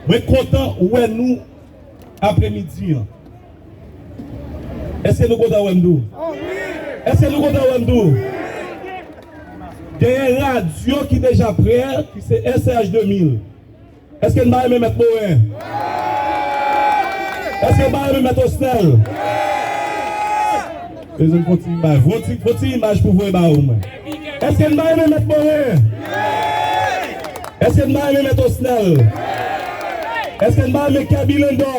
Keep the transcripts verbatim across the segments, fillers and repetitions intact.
Mwen kontan wè nou apremidi an. Èske nou kontan wè m tou? Èske nou kontan wè m tou? Genyen radyo ki deja prè, ki se S R H de mil. Èske n pa renmen Mèt Moren? Èske n pa renmen Mèt Osnèl? Bezwen fon ti imaj. Fon ti, fon ti imaj pou voye ba ou mwen. Èske n pa renmen Mèt Moren? Èske n pa renmen Mèt Osnèl? Èske n pa renmen Kèbi Lendò?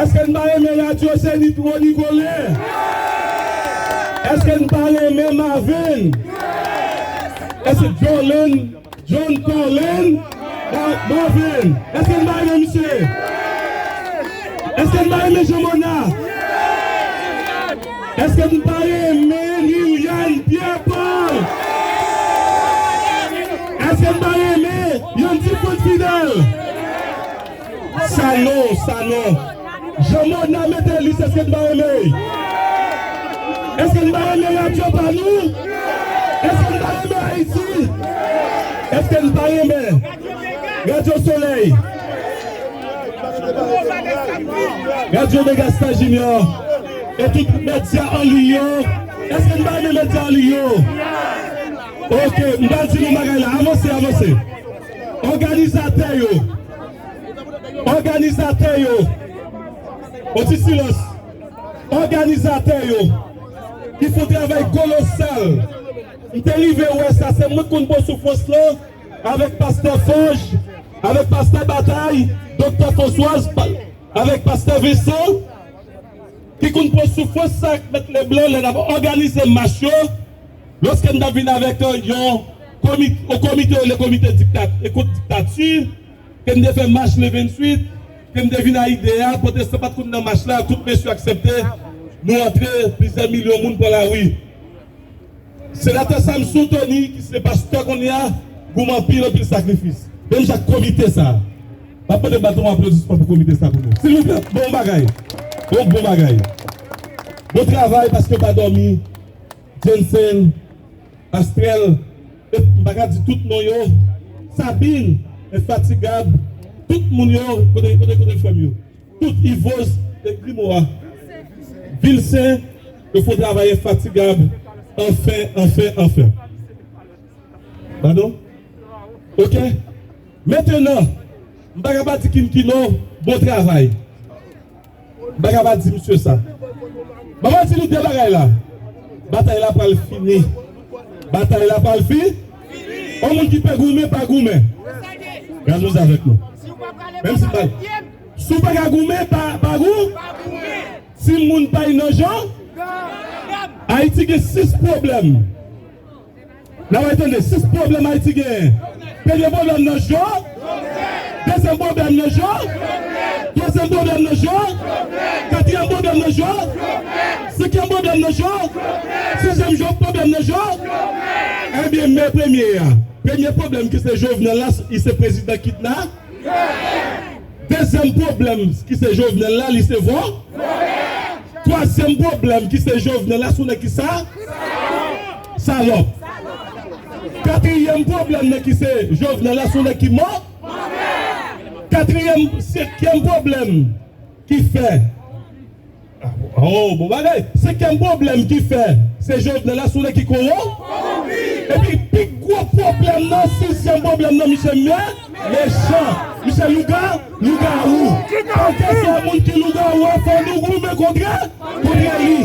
Èske n pa renmen Radyo Zenith Rony Colin? Èske n pa renmen Marvin? Èske Jolene John Colin Marvin? Èske n pa renmen misye? Èske n pa renmen Jean Mona? Èske n pa renmen Liliane Pierre Paul? Èske n pa renmen Yandi Franck Fidel? Sa non, sa non. Jean Mona Metellus, èske n pa renmen? Èske n pa renmen radyo pa nou? Èske n pa renmen Ayiti? Èske n pa renmen Radyo Solèy? Radyo Megastar Junior? E tout medya an liy yo? Èske n pa renmen medya an liy yo? Ok, m pral di nou bagay la. Avanse, avanse. Òganizatè yo. Òganizatè yo. Yon ti silans. Òganizatè yo ki fè yon travay kolosal. M te rive wè sa, se mwen k konn pran soufrans lan avèk pastè Fòj, avèk pastè Batay, doktè Françoise, pa- avèk pastè Vincent, ki konn pran soufrans sa ak Mèt Leblanc lè n ap òganize mach yo, lòske n t ap vin avèk yon komi- yon komite, le komite diktat- kont diktati, ke m te fè mach le venntuit, ke m te vin a ide a, pwotestan pa t konn nan mach la, tout mesye aksepte, nou antre, plizyè milyon moun pran lari. Senatè Samson Tony, ki se pastè kounye a, goumen anpil, anpil sakrifis. Menm jan ak komite sa. M ap mande bat yon aplodisman pou komite sa pou nou. Silvouplè, bon bagay. Bon, bon bagay. Bon travay, paske pa dòmi. Jensen, Astrèl, e m pa ka di tout non yo. Sabine, Enfatigab, tout moun yo, kote, kote, kote frè m yo. Tout Ivos, e Grimoa, Vilsen, yo fè yon travay enfatigab. Anfen, anfen, anfen. Padon? Ok? Mentenan, m pa ka pa di King Kino, bon travay. M pa ka pa di misye sa. Ban mwen di nou de bagay la. Batay la pral fini. Batay la pral fi. Yon moun ki pè goumen, pa goumen. Gad nou avèk nou. Menm si m pa. Si w pa ka goumen, pa, pa gou. Si moun pa nan jan. Ayiti gen sis pwoblèm. N ap tande sis pwoblèm Ayiti genyen. Premye pwoblèm nan jan. Dezyèm pwoblèm nan jan. Twazyèm pwoblèm nan jan. Katriyèm pwoblèm nan jan. Senkyèm pwoblèm nan jan. Sizyèm jan pwoblèm nan jan. Ebyen, men premye a. Premye pwoblèm ki se Jovenel la, li se prezidan kidna. Dezyèm pwoblèm ki se Jovenel la, li se vò. Twazyèm pwoblèm ki se Jovenel la, se yon nèg ki sa? Salòp. Katriyèm pwoblèm nan ki se Jovenel la, se yon nèg ki mò. Katriyèm, senkyèm pwoblèm ki fè Oh, bon bagay. Senkyèm pwoblèm ki fè se Jovenel la, se yon nèg ki kowon. Epi pi gwo pwoblèm nan, sizyèm pwoblèm nan, misye mè, mechan. Misye louga, lougawou. Paske se yon moun ki lougawou, fò nou goumen kontre, kontre li.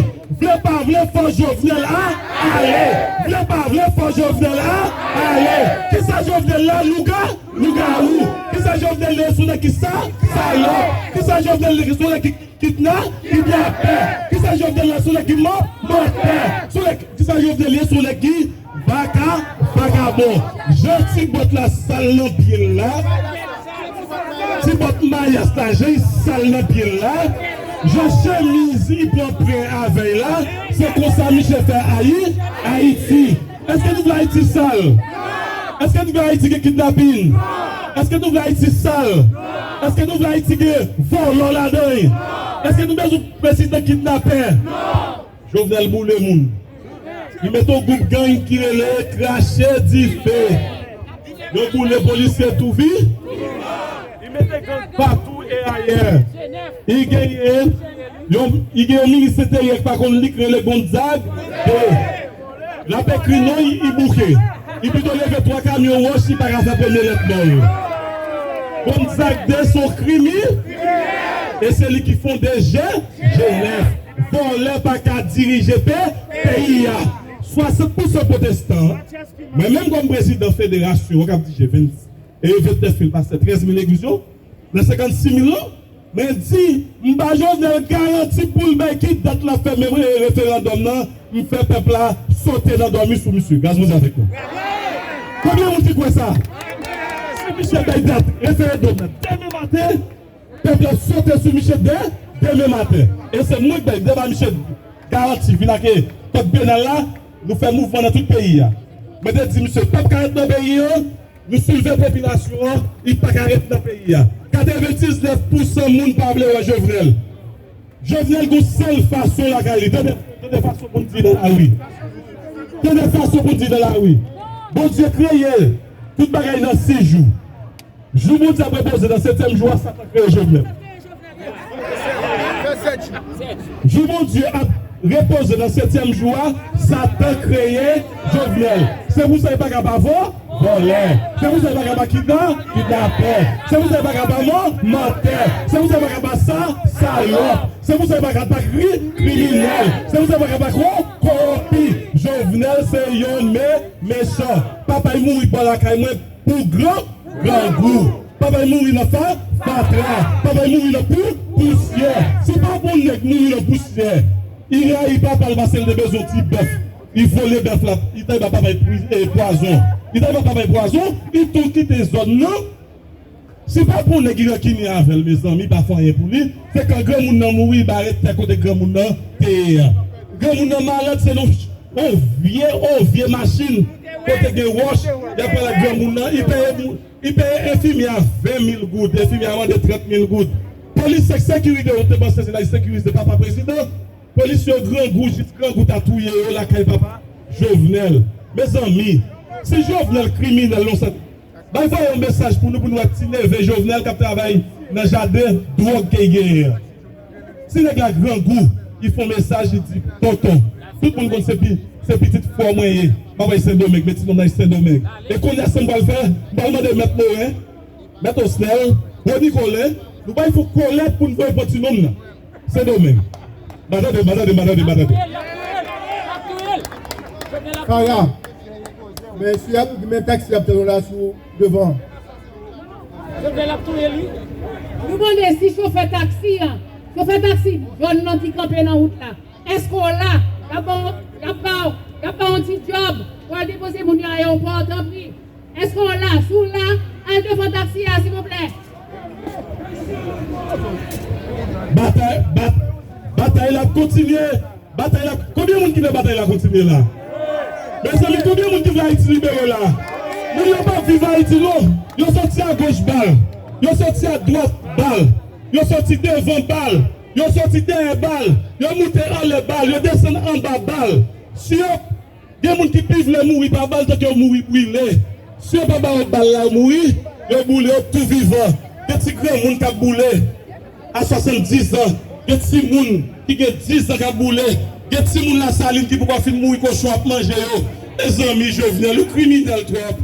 Vle pa vle, fò Jovenel a ale. Vle pa vle, fò Jovenel a ale. Kisa Jovenel la, louga, lougawou. Kisa Jovenel la, se yon nèg ki sa, salòp. Kisa Jovenel la, se yon nèg ki Kidna, kidnapè. Kisa Jovenel la, se yon nèg ki man-, mantè. Se yon nèg, kisa Jovenel ye, se yon nèg ki vaka, vakabon. Jan ti bòt la sal nan pye l la. Ti bòt mayas la, jan l sal nan pye l la. Jan chemiz li pran pwen avè l la. Se konsa misye fè Ayi-, Ayiti. Èske nou vle Ayiti sal? Èske nou vle Ayiti gen kidnapin? Èske nou vle Ayiti sal? Èske nou vle Ayiti gen vòlò ladan l? Èske nou bezwen prezidan kidnapè? Jovenel boule moun. Li mete yon gwoup gang ki rele Krache Dife. Yo boule polisye tou vi. Mete gang patou e ayè. Li genyen yon, li gen yon minis enteryè ki pa konn li k rele Gonzague de. L ap ekri non li, li bouke. Li pito leve twa kamyon wòch, li pa ka fè premye lèt non l. Gonzague de se yon krimi. E se li ki fonde G, G nèf. Vòlè pa ka dirije pe, peyi a. Swasant pousan pwotestan. Mwen menm kòm prezidan federasyon an k ap dirije vennsis e vennèf mil pastè, trèz mil legliz yo, nan senkannsis mil lan, mwen di, m ba Jovenel garanti pou l bay ki dat l ap fè men referandòm nan, m fè pèp la sote nan dòmi sou misye. Gaz Mondial avèk nou. Konbyen moun ki kwè sa? Si misye bay dat referandòm nan demen maten, pèp la sote sou misye de, demen maten. E se mwen k bay, m te ba misye garanti, vin ak kòd penal la, nou fè mouvman nan tout peyi a. Mwen te di misye, pèp ka ret nan peyi an, nou soulve popilasyon an, li pa ka ret nan peyi a. Katrevendiznèf pousan moun pa vle wè Jovenel. Jovenel gon sèl fason lakay li. Tande, tande fason pou n di nan lari. Tande fason pou n di nan lari. Bondye kreye tout bagay nan sis jou. Jou Bondye ap repoze nan setyèm jou a, Satan kreye Jovenel. Jou Bondye ap repoze nan setyèm jou a, Satan kreye Jovenel. Se pou sa li pa ka pa vo, vòlè. Se pou sa li pa ka pa kidna, kidnapè. Se pou sa li pa ka pa man, mantè. Se pou sa li pa ka pa sa, salòp. Se pou sa li pa ka pa kri, kriminèl. Se pou sa li pa ka pa ko, kowonpi. Jovenel se yon me, mechan. Papa l mouri bò lakay mwen pou gran, grangou. Papa l mouri nan fa, fatra. Papa l mouri nan pou, pousyè. Se pa pou nèg mouri nan pousyè. Li rayi papa l paske l te bezwen yon ti bèf. Li vole bèf la. Li ta ba papa l pri-, e, pwazon. Li ta ba papa l pwazon. Li tou kite zòn nan. Se pa pou nèg ki rankini avè l, mezanmi, pa fè anyen pou li. Se kan granmoun nan mouri, bare tè kote granmoun nan te ye a. Granmoun nan malad, se nan yon vye, yon vye machin kote gen wòch, y ap pale ak granmoun nan. Li peye, li peye enfimyè a ven mil goud, enfimyè a mande trant mil goud. Polis ak sekirite yo te panse se la sekirize papa prezidan. Polis yo grangou, jis grangou ta touye yo lakay papa Jovenel. Mezanmi, si Jovenel kriminèl, non, sa, bay voye yon mesaj pou nou, pou nou wè ti neve Jovenel k ap travay nan jaden dwòg ke l genyen an. Si nèg la grangou, li fè yon mesaj, li di, tonton, tout moun konn se pi, se pitit frè mwen ye. M ap bay Sendomeng, men ti nonm nan Sendomeng. E kounye a, sa m pral fè, m pral mande mèt Moren, mèt Osnèl, Rony Colin, nou bay fò kolèt pou n voye pran ti nonm nan. Sendomeng. Batande, batande, batande, batande. Kara, men si y ap, men taksi ap tann w la sou devan. Nou mande si chofè taksi a, chofè taksi jòn nan ki kanpe nan wout la, èske w la? Y ap ba w, y ap ba w, y ap ba w yon ti djòb pou al depoze moun yo ayewopò, tanpri. Èske w la? Si w la, al devan taksi a, silvouplè. Batay, bat-, batay la ap kontinye. Batay la, konbyen moun ki vle batay la kontinye la? Mezanmi, konbyen moun ki vle Ayiti libere la? Moun yo p ap viv Ayiti non. Yo soti agoch bal. Yo soti adwat bal. Yo soti devan bal. Yo soti dèyè bal. Yo moute anlè bal. Yo desann anba bal. Si yo Gen moun ki pi vle mouri pa bal tanke yo mouri brile. Si yo pa ba yo bal la, yo mouri, yo boule, yo tou vivan. Gen ti granmoun k ap boule a swasanndis an. Gen timoun ki gen dis an k ap boule. Gen timoun Lasalin ki poko fin mouri, kochon ap manje yo. Mezanmi, Jovenel, ou kriminèl twòp.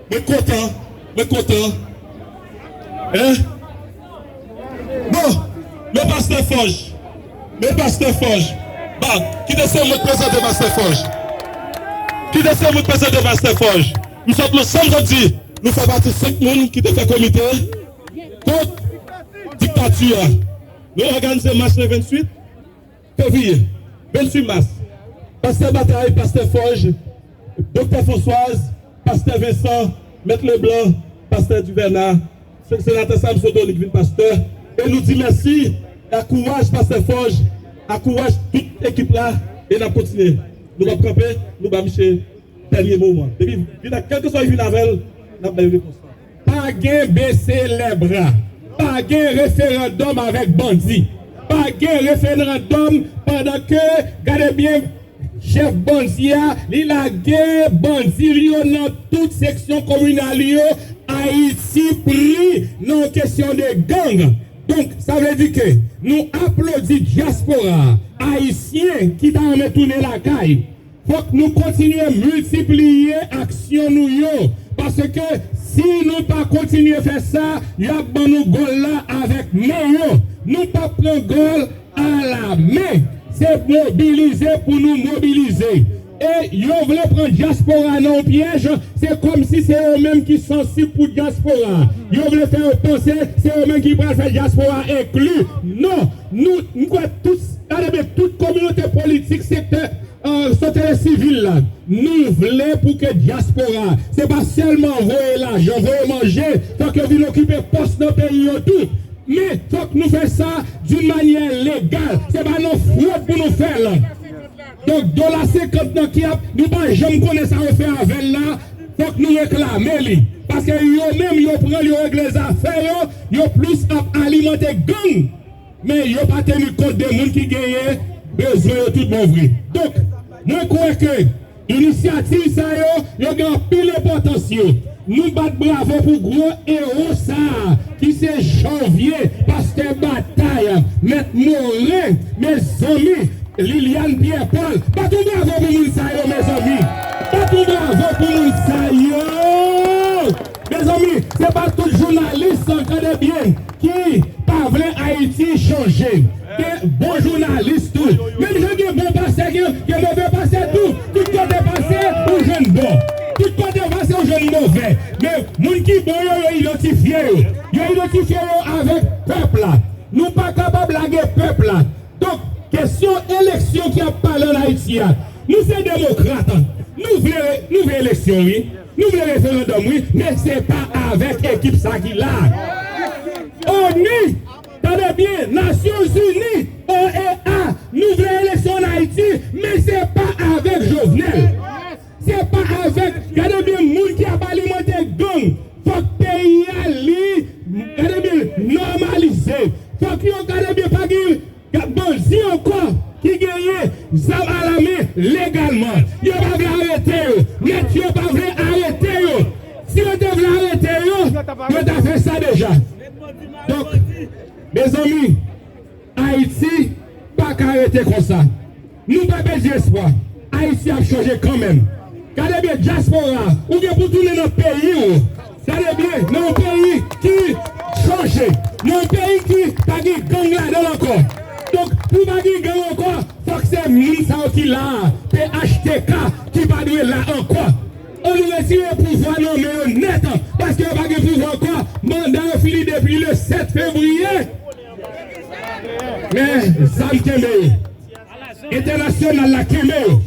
Mwen kontan, mwen kontan. Hein? Bon, men pastè Fòj. Men pastè Fòj. Ba, kite se mwen k prezante pastè Fòj. Kite se mwen k prezante pastè Fòj. M sot nan sa m sot di. Nou fè pati senk moun ki te fè komite kont diktati a. Nou òganize mach le venntuit fevriye, venntuit mas, pastè Batay, pastè Fòj, doktè Françoise, pastè Vincent, mèt Leblanc, pastè Duvernat, se-, senatè Samson Donik vin pastè, e nou di mèsi, e akouraj pastè Fòj, akouraj tout ekip la, e n ap kontinye. Nou p ap kanpe, nou ba misye dènye mo a. Depi vin ak, kèlkeswa li vin avè l, n ap bay repons lan. Pa gen bese lèbra. Pa gen referandòm avèk bandi. Pa gen referandòm pandan ke, gade byen, chèf bandi a, li lage bandi li yo nan tout seksyon kominal yo. Ayiti pli nan yon kesyon de gang. Donk, sa vle di ke nou aplodi dyaspora ayisyen ki ta renmen tounen lakay. Fòk nou kontinye miltipliye aksyon nou yo, paske si nou pa kontinye fè sa, y ap ban nou gòl la avèk men yo. Nou p ap pran gòl alamen. Se mobilize pou nou mobilize. E yo vle pran dyaspora nan yon pyèj, se kòmsi se yo menm ki sansib pou dyaspora. Yo vle fè yo panse se yo menm ki pral fè dyaspora enkli. Non, nou, m kwè tout, gade byen, tout kominote politik, sektè, euh, sosyete sivil la, nou vle pou ke dyaspora, se pa sèlman voye lajan, voye manje, fòk yo vin okipe pòs nan peyi yo tou. Men, fòk nou fè sa d'une manière légale. Se pa nan fwod pou nou fè l. Donk, dola senkant nan ki ap, nou pa janm konnen sa yo fè avè l la, fòk nou reklame li. Paske yo menm, yo pran l, yo regle zafè yo, yo plis ap alimante gang. Men yo pa teni kont de moun ki genyen bezwen yo tout bon vre. Donk, mwen kwè ke inisyativ sa yo, yo gen anpil enpòtans yo. Nou bat bravo pou gwo ewo sa a, ki se Janvye, Pastè Batay, Mèt Moren, mezanmi, Liliane Pierre Paul. Bat yon bravo pou moun sa yo, mezanmi. Bat yon bravo pou moun sa yo. Mezanmi, se pa tout jounalis, tande byen, ki pa vle Ayiti chanje. Gen bon jounalis tou. Menm jan gen bon pastè, gen, gen move pastè tou. Tout kote pase, ou jwenn bon. Tout kote pase, ou jwenn move. Men moun ki bon yo, yo idantifye yo. Yo idantifye yo avèk pèp la. Nou pa kapab lage pèp la. Donk, kesyon eleksyon ki ap pale ann Ayiti a, nou se demokrat. Nou vle, nou vle eleksyon, wi. Nou vle referandòm, wi, men se pa avèk ekip sa ki la. ONU, tande byen, Nasyonzini, O E A, nou vle eleksyon ann Ayiti, men se pa avèk Jovenel. Se pa avèk, gade byen, moun ki ap alimante gang. Fòk peyi a li, gade byen, nòmalize. Fòk yo, gade byen, pa gen bandi ankò ki genyen zam alamen legalman. Yo pa vle arete yo. Mèt yo pa vle arete yo. Si yo te vle arete yo, yo ta fè sa deja. Donk, mezanmi, Ayiti pa ka rete konsa. Nou pa pèdi espwa. Ayiti ap chanje kanmenm. Gade byen, dyaspora, ou gen pou tounen nan peyi w. Gade byen, nan yon peyi ki chanje. Nan yon peyi ki pa gen gang ladan l ankò. Donk, pou pa gen gang ankò, fòk se moun sa yo ki la a, P H T K, ki pa dwe la ankò. Ann retire pouvwa nan men yo nèt, paske yo pa gen pouvwa ankò. Manda yo fini depi le sèt fevriye. Men, zam kenbe yo. Entènasyonal la kenbe yo.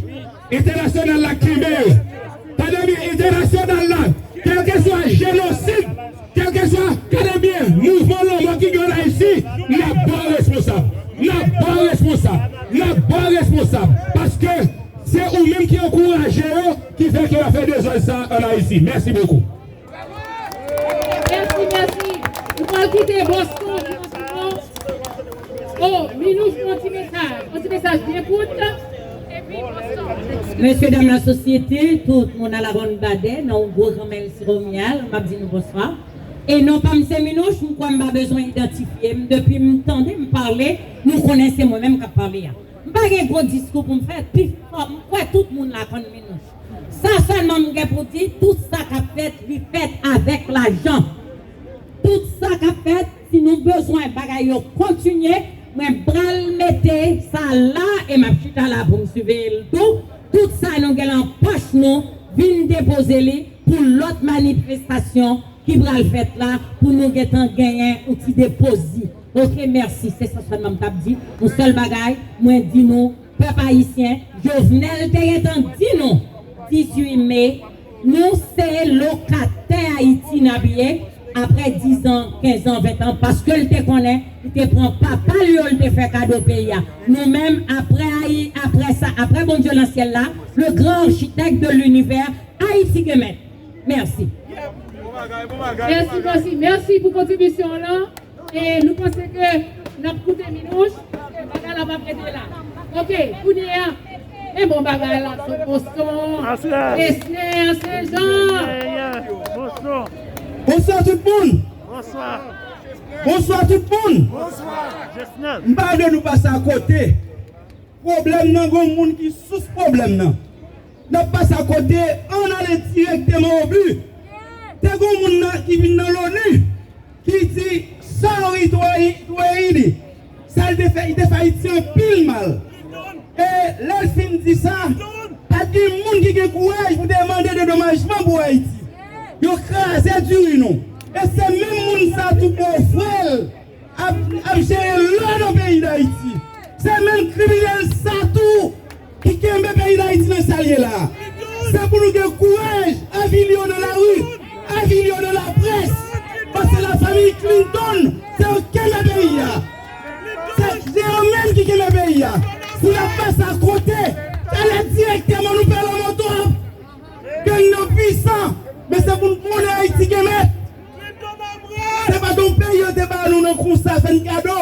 Entènasyonal la kenbe yo. Tande byen, entènasyonal la, kèlkeswa jenosid, kèlkeswa, gade byen, mouvman lanmò ki gen ann Ayiti, n ap ba w responsab. N ap ba w responsab. N ap ba w responsab. Paske se ou menm ki ankouraje yo, ki fè ke y ap fè dezòd sa ann Ayiti. Mèsi bokou. Mèsi, mèsi. Nou pral kite Boston pou yon ti mo. Oh, Minouche, yon ti mesaj. Yon ti mesaj byen kout. Mesye, dam, lasosyete, tout moun alabònbadè, nan yon gwo granmèsi Romuald, m ap di nou bonswa. E non pa m se Minouche, m kwè m pa bezwen idantifye m. Depi m tande m pale, nou konnen se mwen menm k ap pale a. M pa gen gwo diskou pou m fè, pifò, m kwè tout moun la konn Minouche. Sa sèlman m gen pou di, tout sa k ap fèt, li fèt avèk lajan. Tout sa k ap fèt, si nou bezwen bagay yo kontinye, mwen pral mete sa la e m ap chita la pou m siveye l tou. Tout sa nou gen nan pòch nou, vin depoze li pou lòt manifestasyon ki pral fèt la pou nou gentan genyen yon ti depozi. Oke, mèsi. Se sa sèlman m t ap di. Yon sèl bagay, mwen di nou, pèp ayisyen, Jovenel te gentan di nou, dizuit me, nou se lokatè Ayiti n ap ye, apre diz an, kenz an, ven an, paske l te konnen, li te pran papa l yo, li te fè kado peyi a. Nou menm, apre Ayi-, apre sa, apre Bondye nan syèl la, le grand architecte de l'univers, Ayiti gen mèt. Mèsi. Mèsi, mèsi, mèsi pou kontribisyon w lan. E nou panse ke n ap koute Minouche, paske bagay la p ap rete la. Oke, kounye a, e bon bagay la, sot Boston, Esner, Senjan. Boston. Bonswa tout moun. Bonswa. Bonswa tout moun. M pa vle nou pase akote. Pwoblèm nan, gon moun ki sous pwoblèm nan. N ap pase akote, ann ale dirèkteman o bi. Te gon moun nan ki vin nan Loni, ki di Saori Touré-, Touré-, sa l te fè, li te fè Ayiti anpil mal. E lè l fin di sa, pa t gen moun ki gen kouraj pou te mande dedomajman pou Ayiti. Yo kraze diri nou. E se menm moun sa tou bofrè l ap, ap jere lòd nan peyi Dayiti. Se menm kriminèl sa tou ki kenbe peyi Dayiti nan sa l ye la. Se pou nou gen kouraj, avili yo nan lari, avili yo nan laprès. Paske lafanmi Clinton, se yo k kenbe peyi a. Se, se yo menm ki kenbe peyi a. Si n ap pase akote, ale dirèkteman, nou pè lanmò twòp. Gang nan pwisan, men se pou n konnen Ayiti gen mèt. Se pa t yon peyi yo te ba nou nan konsa, fè n kado.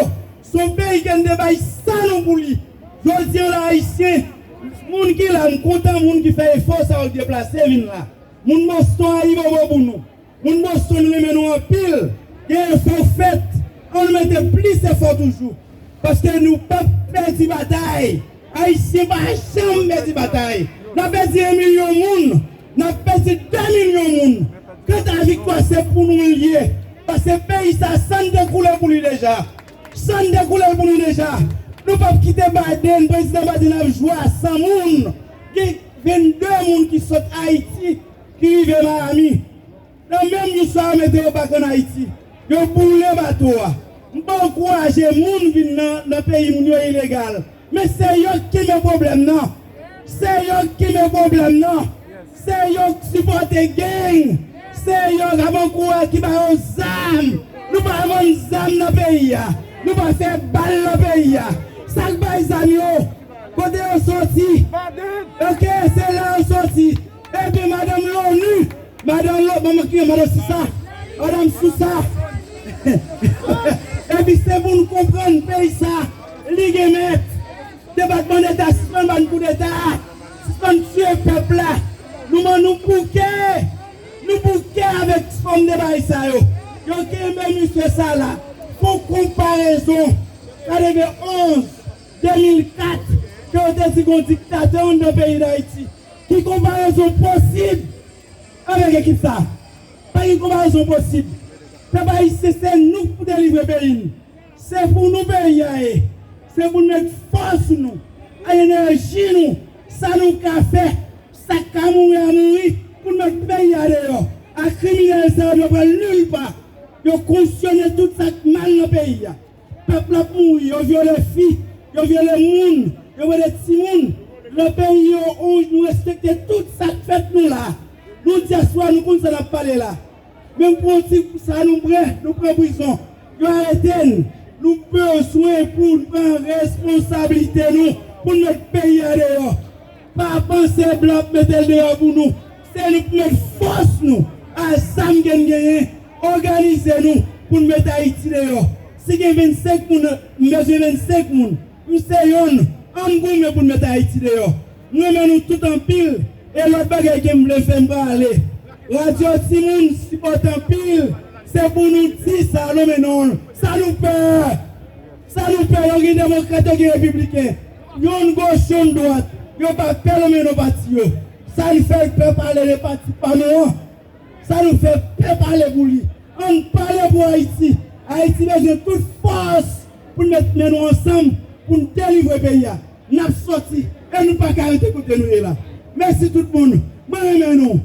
Se yon peyi ke n te bay san nou pou li. Jodi a la, Ayisyen, moun ki la, m kontan moun ki fè efò sa yo deplase vin la. Moun Boston, ayibobo pou nou. Moun Boston renmen nou anpil. Gen efò fèt. Ann mete plis efò toujou. Paske nou p ap pèdi batay. Ayisyen pa janm pèdi batay. N ap pèdi yon milyon moun. N ap pèdi de milyon moun. Kanta viktwa, se pou nou l ye. Paske peyi sa, san n te koule pou li deja. San n te koule pou nou deja. Nou p ap kite Biden, prezidan Biden ap jwe a san moun. Gen vennde moun ki sot Ayiti, ki rive Miami. Nan menm jou sa, yo mete yo bak ann Ayiti. Yo boule bato a. M pa ankouraje moun vin nan, nan peyi moun yo ilegal. Men se yo k kenbe pwoblèm nan. Se yo k kenbe pwoblèm nan. Se yo k sipòte gang. Se yo k ap ankouraje, ki ba yo zam. Nou pa vann zam nan peyi a. Nou pa fè bal nan peyi a. Sa k bay zam yo? Kote yo soti? Ok, se la yo soti. Epi madanm Loni, madanm Lo-, madanm ki, madanm Sousa, madanm Sousa. Epi se pou n konprann peyi sa, li gen mèt. Depatman Deta, sispann ban koudeta, sispann tiye pèp la. Nou man nou bouke, nou bouke avèk fòm de bagay sa yo. Yo kenbe misye sa la. Fè yon konparezon. Katrevenonz, de mil kat, ke yo te di gon diktatè anndan peyi Dayiti. Ki konparezon posib avèk ekip sa? Pa gen konparezon posib. Pèp ayisyen, se nou k pou delivre peyi n. Se pou nou peyi a ye. Se pou n met fòs nou, a enèji nou, sa nou ka fè, sa k ka mouri a mouri, pou n met peyi a deyò. A kriminèl sa yo, yo pral nil pa. Yo kondisyone tout sa k mal nan peyi a. Pèp la ap mouri, yo vyole fi, yo vyole moun, yo vyole timoun. Nan peyi yo, nou respekte tout sa k fèt nou la. Nou dyaspora, nou konn sa n ap pale la. Menm pou yon ti sa nou pran, nou pran prizon. Yo arete n. Nou bezwen pou n pran responsablite nou, pou n met peyi a deyò. Pa panse blan ap mete l deyò pou nou. Se nou k met fòs nou, a zam ke n genyen, òganize nou pou n met Ayiti deyò. Si gen vennsenk moun, m bezwen vennsenk moun. M se yonn, ann goumen pou n met Ayiti deyò. M renmen nou tout anpil, e lòt bagay ke m vle fè, m prale. Radyo Timoun, sipòte anpil, se pou nou di sa, lonmen non. Sa nou pè? Sa nou pè? Yo gen demokrat, yo gen repibliken. Yonn goch, yonn dwat. Yo pa pè lonmen non pati yo. Sa n fè, pè pale de pati pa nou an. Sa nou fè, pè pale pou li. Ann pale pou Ayiti. Ayiti bezwen tout fòs pou n met men nou ansanm pou n delivre peyi a. N ap sòti e nou pa ka rete kote nou ye la. Mèsi tout moun. Mwen renmen nou.